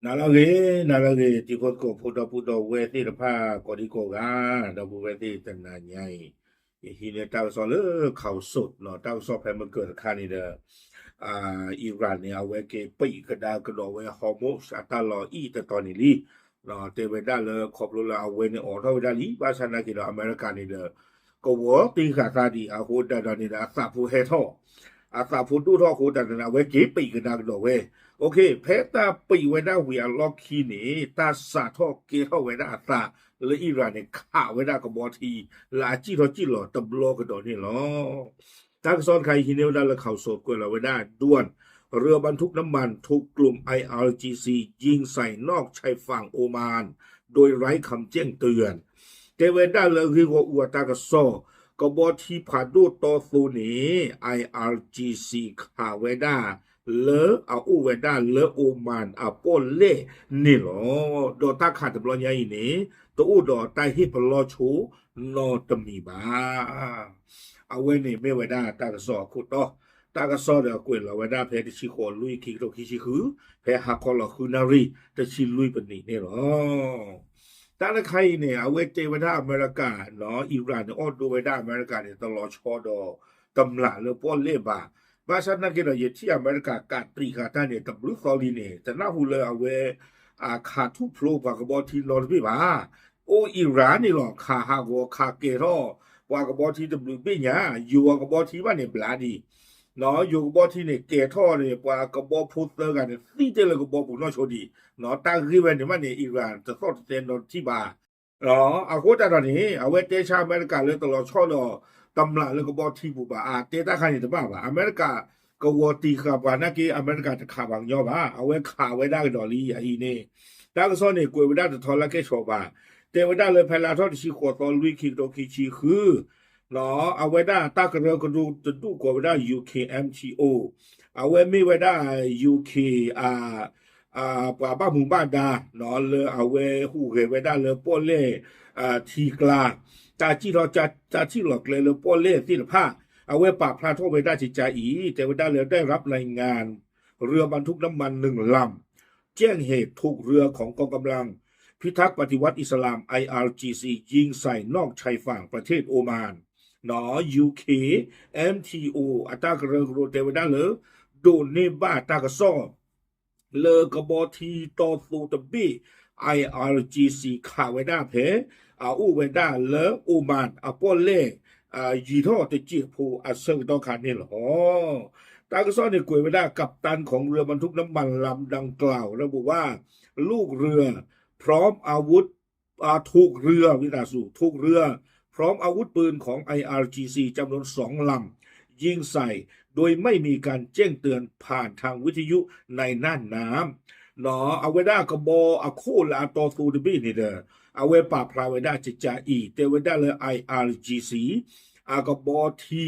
နၤလၢအဂ့ၤ, နၤလၢအဂ့ၤ တံၤဖိသကိးဖိဒီပုၢ်ဒီဝဲၢ်သ့ၣ်တဖၣ် ကိးဒံကိးဂၤ, ဒီပုၢ်ဝဲၢ်သ့ၣ်တနၤညါအံၤ, ယဟံးန့ၢ်တၢ်ကစီၣ်လၢ ข่าวสด နီၤ, တၢ်ကစီၣ်ဖဲမုၢ်ကၢၢ်တခါန့ၣ်ဒီး အံရၣ်န့ၣ် အဝဲက့ၤပိတ်ကဒါကဒီးဝဲ Hormuz အတၢ်လီၤအံၣ်တတီၤန့ၣ်လံ. တဲဝဲဒၣ်လၢခီဖျိလၢအဝဲန့ၣ်အိးထီၣ်ဝဲဒၣ်လံ, ဘၣ်ဆၣ်နာ်က့ဒီး အမဲရကၤန့ၣ်ဒီး ကဝီၤတ့ဃာ်သးဒံးအဃိသတးဒီးန့ၣ်ဒီး အသးဖိဟဲထီၣ် အသးဖိဒိၣ်ထီၣ်အဃိသတးန့ၣ်ဒီး အဝဲက့ၤပိတ်ကဒါကဒီးဝဲ. ဖဲတၢ်ပိတ်ဝဲဒၣ်ဝံၤအလီၢ်ခံန့ၣ် တၢ်စးထီၣ်ကဲထီၣ်ဝဲဒၣ်အသးလၢအံရၣ်န့ၣ် ခးဝဲဒၣ်ကဘီထံ လၢအစံၣ်ထီၣ်စံၣ်လီၤတဘျီကဒီးန့ၣ်လီၤ. တၢ်ကစီၣ်တခါအံၤ ဟံးန့ၢ်ဝဲဒၣ်လၢ ข่าวสด ကွဲးလီၤဝဲဒၣ် ด่วน เรือ บรรทุก น้ำมัน ถูกกลุ่ม ไออาร์จีซี ยิงใส่นอกชายฝั่ง โอมาน โดยไร้คำแจ้งเตือน တဲဝဲဒၣ်လၢဂ့ၢ်ဂီၢ်အူအတၢ်ကစီၣ်, ကဘီထံဖးဒိၣ်တီသိန့ၣ် ไออาร์จีซี ခးဝဲဒၣ် လၢအအိၣ်ဝဲဒၣ်လၢ Oman အပီၣ်လဲၣ်န့ၣ်လီၤ. ဒီးတၢ်ခးတဘျီညါအံၤန့ၣ် တအိၣ်ဒီးတၢ်ဟ့ၣ်ပလီၢ်ဆိနီတမံၤဘၣ်. အဝဲန့ၣ်မ့ၢ်ဝဲဒၣ်တၢ်ကစီၣ်အခိၣ်တီ, တၢ်ကစီၣ်ဒီးကွဲးလီၤဝဲဒၣ်ဖဲတဆံဃိးလွံၢ် ခံကထိခံဆံဃု, ဖဲဟါခီလီၤဃုနၣ်ရံၣ် တဆံလွံၢ်ပနံးန့ၣ်လီၤ. တၢ်တခါအံၤန့ၣ် အဝဲတဲဝဲဒၣ်အမဲရကၤနီၤ, အံရၣ်န့ၣ် အီၣ်ဒိဝဲဒၣ်အမဲရကၤန့ၣ် တလီၤဆီဒီးတမျၢ်လၢပီၣ်လဲၣ်ဘၣ်. ဘၣ်ဆၣ်နာ်က့ဒီး ယထံၣ်အမဲရကၤကးတံာ်ဃာ်တၢ်န့ၣ် တဘျုးသီလံန့ၣ် တနၢ်ဟူလၢအဝဲ ခးထူၣ်ဖျိပှၤကဘီထံနီတဘ့ၣ်ဘၣ်. အိၣ်အံရၣ်န့ၣ်လီၤ ခးဟးဂီၤခးကဲၤထီၣ် ပှၤကဘီထံတဘျုးဘ့ၣ်ညါ, ယိၤအကဘီထံဘၣ်န့ၣ်ဘျါဒံး ယိၤကဘီထံန့ၣ် ကဲၤထီၣ်န့ၣ် ပှၤကဘီဖိသၢဂၤန့ၣ် သံတ့ၢ်လၢကဘီပူၤနီၢ်ဆိဒံး, တၢ်ဂ့ၢ်ဝဲန့ၣ်ဘၣ်န့ၣ် အံရၣ်တသီၣ်တသဲနီတထံၣ်ဘၣ်. အဃိသတးဒီးန့ၣ် အဝဲတဲဆါအမဲရကၤလၢတလီၤဆီဒီး တမျၢ်လၢကဘီထံပူၤဘၣ်, အတဲတၢ်ခါန့ၣ်တဘၣ်ဘၣ်. အမဲရကၤ ကဝီၤတံာ်ဃာ်ပှၤနာ်က့ အမဲရကၤတခးပှၤကညီဘၣ်, အဝဲခးဝဲဒၣ်ကဒီးလံအအံၤန့ၣ်. တၢ်ကစီၣ်န့ၣ် ကွဲးဝဲဒၣ်တထီလၢကဲၣ်ဆိးဘၣ်, တဲဝဲဒၣ်လၢဖဲလါထီၣ်တဆံဃိးသီလွံၢ် ခံကထိခံဆံဃု အဝဲဒၣ်တၢ်ကရၢကရိတဒူၣ်ကိးဝဲဒၣ် ယူၣ်ခ့ၣ် အမ်ထံၣ်အိၣ်, အဝဲမ့ၢ်ဝဲဒၣ် ယူၣ်ခ့ၣ် ပှၤဘၣ်မူဘၣ်ဒါ လၢအဝဲဟူးဂဲၤဝဲဒၣ်လၢပီၣ်လဲၣ်ထံကျါ, တၢ်စံၣ်ထီၣ်တၢ်ထံၣ်လီၤကျဲလၢပီၣ်လဲၣ်သ့ၣ်တဖၣ်, အဝဲပာ်ဖျါထီၣ်ဝဲဒၣ်ကကါအံၤ တဲဝဲဒၣ်လၢ ได้รับรายงาน เรือบรรทุกน้ำมันหนึ่งลำ แจ้งเหตุถูกเรือของกองกำลังพิทักษ์ปฏิวัติอิสลาม ไออาร์จีซี ยิงใส่นอกชายฝั่งประเทศโอมาน ယူၣ်ခ့ၣ် အမ်ထံၣ်အိၣ် အတၢ်ကရၢကရိတဲဝဲဒၣ်လၢ ဒိးန့ၢ်ဘၣ်တၢ်ကစီၣ် လၢကဘီထံတီသိတဘ့ၣ် ไออาร์จีซี ခးဝဲဒၣ်ဖဲ အအိၣ်ဝဲဒၣ်လၢ Oman အပီၣ်လဲၣ် ယံၤထီၣ်တစဲးဖိအဆၢကတီၢ်ခါန့ၣ်လီၤ. တၢ်ကစီၣ်န့ၣ်ကွဲးဝဲဒၣ် กัปตันของเรือบันทุกน้ำมันลำดังกล่าว ระบุว่า ลูกเรือพร้อมอาวุธ อ่า ถูกเรือ ဝံသးစူၤ ถูกเรือพร้อมอาวุธปืนของ ไออาร์จีซี จำนวนสองลำ ยิงใส่ โดยไม่มีการแจ้งเตือนผ่านทางวิทยุในน่านน้ำ အဝဲဒၣ်ကဘီအခိၣ်လၢအတီသိတဘ့ၣ်န့ၣ်ဒီး အဝဲပာ်ဖျါဝဲဒၣ်ကကါအံၤ တဲဝဲဒၣ်လၢ ไออาร์จีซี အကဘီထံ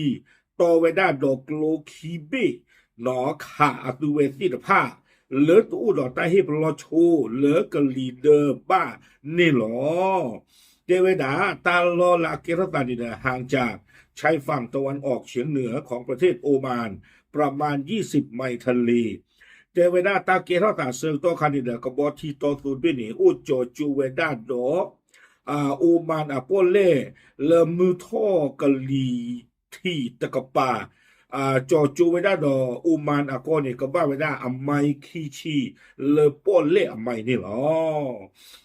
တီဝဲဒၣ်ဒီးကျိခံဘ့ၣ် ခးအသုဝဲသ့ၣ်တဖၣ် လၢတအိၣ်ဒီးတၢ်ဟ့ၣ်ပလီၢ်ဆိလၢကလံၤဒၢဘၣ်န့ၣ်လီၤ. တဲဝဲဒၣ် တၢ်လီၢ်လၢအကဲထီၣ်သးန့ၣ်ဒီး ห่างจากชายฝั่งตะวันออกเฉียงเหนือของประเทศโอมาน ประมาณยี่สิบไมล์ทะเล တဲဝဲဒၣ်တၢ်ကဲထီၣ်သးဆၢကတီၢ်ခါန့ၣ်ဒီး ကဘီထံတီသိတဘ့ၣ်န့ၣ် အိၣ်ကၠီၤကၠိဝဲဒၣ်ဒီး အိမၢၣ်အပီၣ်လဲၣ် လၢမုၢ်ထီၣ်ကလံၤထံးတကပၤ ကၠီၤကၠိဝဲဒၣ်ဒီး အိမၢၣ်အကီၢ်န့ၣ် ကဘၣ်ဝဲဒၣ်အမံးခံဆံ လၢပီၣ်လဲၣ်အမံးန့ၣ်လီၤ.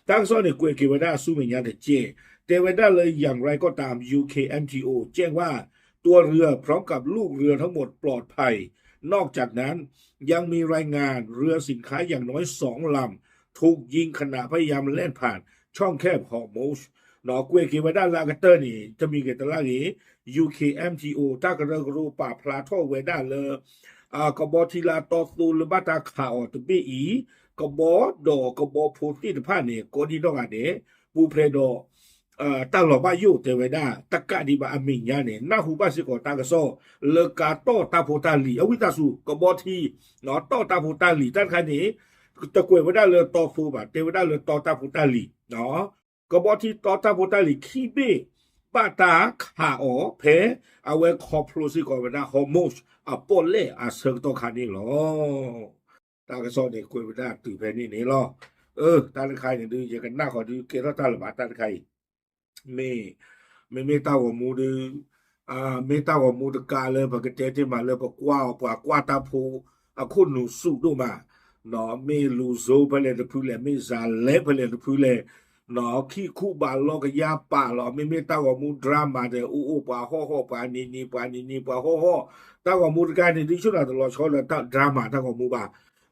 တၢ်ကစီၣ်န့ၣ် ကွဲးက့ၤဝဲဒၣ်ဆူမဲာ်ညါတကဲး တဲဝဲဒၣ်လၢ อย่างไรก็ตาม ယူၣ်ခ့ၣ် แอมทีโอ แจ้งว่า ตัวเรือพร้อมกับลูกเรือทั้งหมดปลอดภัย นอกจากนั้น ยังมีรายงานเรือสินค้าอย่างน้อยสองลำ ถูกยิงขณะพยายามแล่นผ่านช่องแคบฮอร์มุซ ကွဲးက့ၤဝဲဒၣ်လၢအကတၢၢ်န့ၣ် တမံၤဂ့ၤတလါဂ့ၤ ယူၣ်ခ့ၣ် แอมทีโอ တၢ်ကရၢကရိပာ်ဖျါထီၣ်ဝဲဒၣ်လၢ ကဘီထံလၢအတီသိလၢဘၣ်တၢ်ခးအီၤတဘ့ၣ်အံၤ ကဘီဒီးကဘီဖိသ့ၣ်တဖၣ်န့ၣ် ကိးဒံနီၢ်ဂၤဒဲး ပူၤဖျဲးဒီး တၢ်လီၤဘၣ်ယိၣ်တဲဝဲဒၣ် တကးဒံးဘၣ်အမဲာ်ညါန့ၣ် နၢ်ဟူဘၣ်စ့ၢ်ကီးတၢ်ကစီၣ် လၢကါတီၢ်တၢ်ဖိတၢ်လံၤ အဝံသးစူၤ ကဘီထံ တီၢ်တၢ်ဖိတၢ်လံၤ တၢ်တခါန့ၣ် တကွဲးဝဲဒၣ်လၢတီသိဘၣ် တဲဝဲဒၣ်လၢတီၢ်တၢ်ဖိတၢ်လံၤ ကဘီထံတီၢ်တၢ်ဖိတၢ်လံၤခံဘ့ၣ် ဘၣ်တၢ်ခးအီၤဖဲ အဝဲခီဖျိစ့ၢ်ကီးဝဲဒၣ် Hormuz အပီၣ်လဲၣ်အဆၢကတီၢ်ခါန့ၣ်လီၤ. တၢ်ကစီၣ်န့ၣ်ကွဲးဝဲဒၣ်တုၤဖဲန့ၣ်န့ၣ်လီၤ. အၢ တၢ်တခါအံၤန့ၣ်ဒုး ယကနၣ်ဃီၤဒုး ကဲထီၣ်တၢ်လၢၤဘၣ် တၢ်တခါအံၤ မ့ၢ် မ့မ့ၢ်တၢ်ဂီၤမူဒုး မ့ၢ်တၢ်ဂီၤမူတကးလၢပကတဲတ့ၢ်မးလၢပကွၢ်အီၤ ပှၤကွၢ်တၢ်ဖိအခိၣ်နူာ်ဆူၣ်ဒိၣ်မး, မ့ၢ်လူၤစိဖဲလဲၣ်တဖုလဲၣ် မ့ၢ်စၤလဲဖဲလဲၣ်တဖုလဲၣ်, ခံခူဘးလီကယါပာ်လီၤ မ့မ့ၢ်တၢ်ဂီၤမူ drama ဒီး အိၣ်အိၣ်ပှၤဟီၣ်ဟီၣ် ပှၤနံၤနံၤ ပှၤနံၤနံၤ ပှၤဟီၣ်ဟီၣ်, တၢ်ဂီၤမူတကးန့ၣ်ဒုး ဆိကမိၣ်တလီၤဆီလၢ drama တၢ်ဂီၤမူဘၣ်.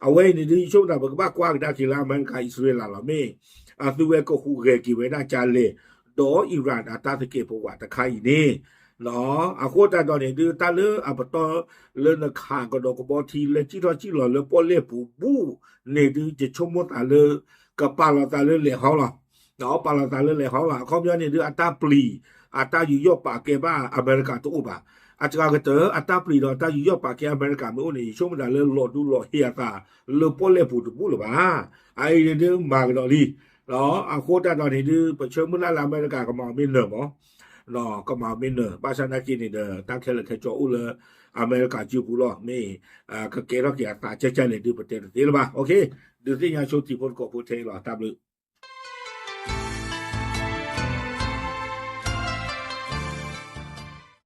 အဝဲအံၤန့ၣ်ဒုး ယဆိကမိၣ်တၢ် ပကဘၣ်ကွၢ်ကဒါက့ၤလၢအမဲရကၤ အံၣ်စရ့လးလီၤ. မ့ၢ်အသုဝဲကဟူးဂဲၤက့ၤဝဲဒၣ်ကလဲၣ် ဒီးအံရၣ်အတၢ်သကဲးပဝးတခါအံၤန့ၣ်, အဃိသတးဒီးန့ၣ်ဒုး တၢ်လၢအပတီၢ်လၢနခးကဒီးကဘီထံ လၢစံၣ်ထီၣ်စံၣ်လီၤလၢပီၣ်လဲၣ်ပူၤဘူးန့ၣ်ဒုး ယဆိကမိၣ်သးလၢ ကပာ်လီၤသးလၢလဲၤဟီလီၤ. ပာ်လီၤသးလၢလဲၤဟီလီၤ. အခီပညီန့ၣ်ဒုး အတၢ်ပျံၤ အတၢ်ယူးယီၣ်ပာ်ကဲဘၣ်အမဲရကၤတအိၣ်ဘၣ်. အစှၤကတၢၢ် အတၢ်ပျံၤဒီးတၢ်ယူးယီၣ်ပာ်ကဲအမဲရကၤမ့ၢ်အိၣ်န့ၣ် ယဆိကမိၣ်တၢ်လၢလီၤဒူလီၤဟ့အသးလၢပီၣ်လဲၣ်ပူၤတဘူးလၢၤဘၣ်. အအံၤန့ၣ်ဒုးမၤကဒီးလံ. အဃိသတးဒီးန့ၣ်ဒုး ပဆၢမုၢ်လၢ်လၢအမဲရကၤကမၤအီၤမ့ၢ်နၢၤမး, ကမၤအီၤမ့ၢ်နၢၤ ဘၣ်ဆၣ်နာ်က့န့ၣ်ဒီး တၢ်ခဲလၢာ်ခဲဆ့အိၣ်လၢအမဲရကၤစုပူၤလီၤ. မ့ၢ် ကကဲထီၣ်က့ၤအသးကဲကဲလဲၣ်ဒုး ပတဲတသ့လၢၤဘၣ်. ဒုးသ့ၣ်ညါဆိထံဖိတကိးဖိထဲအံၤလီၤ. တၢ်ဘျုး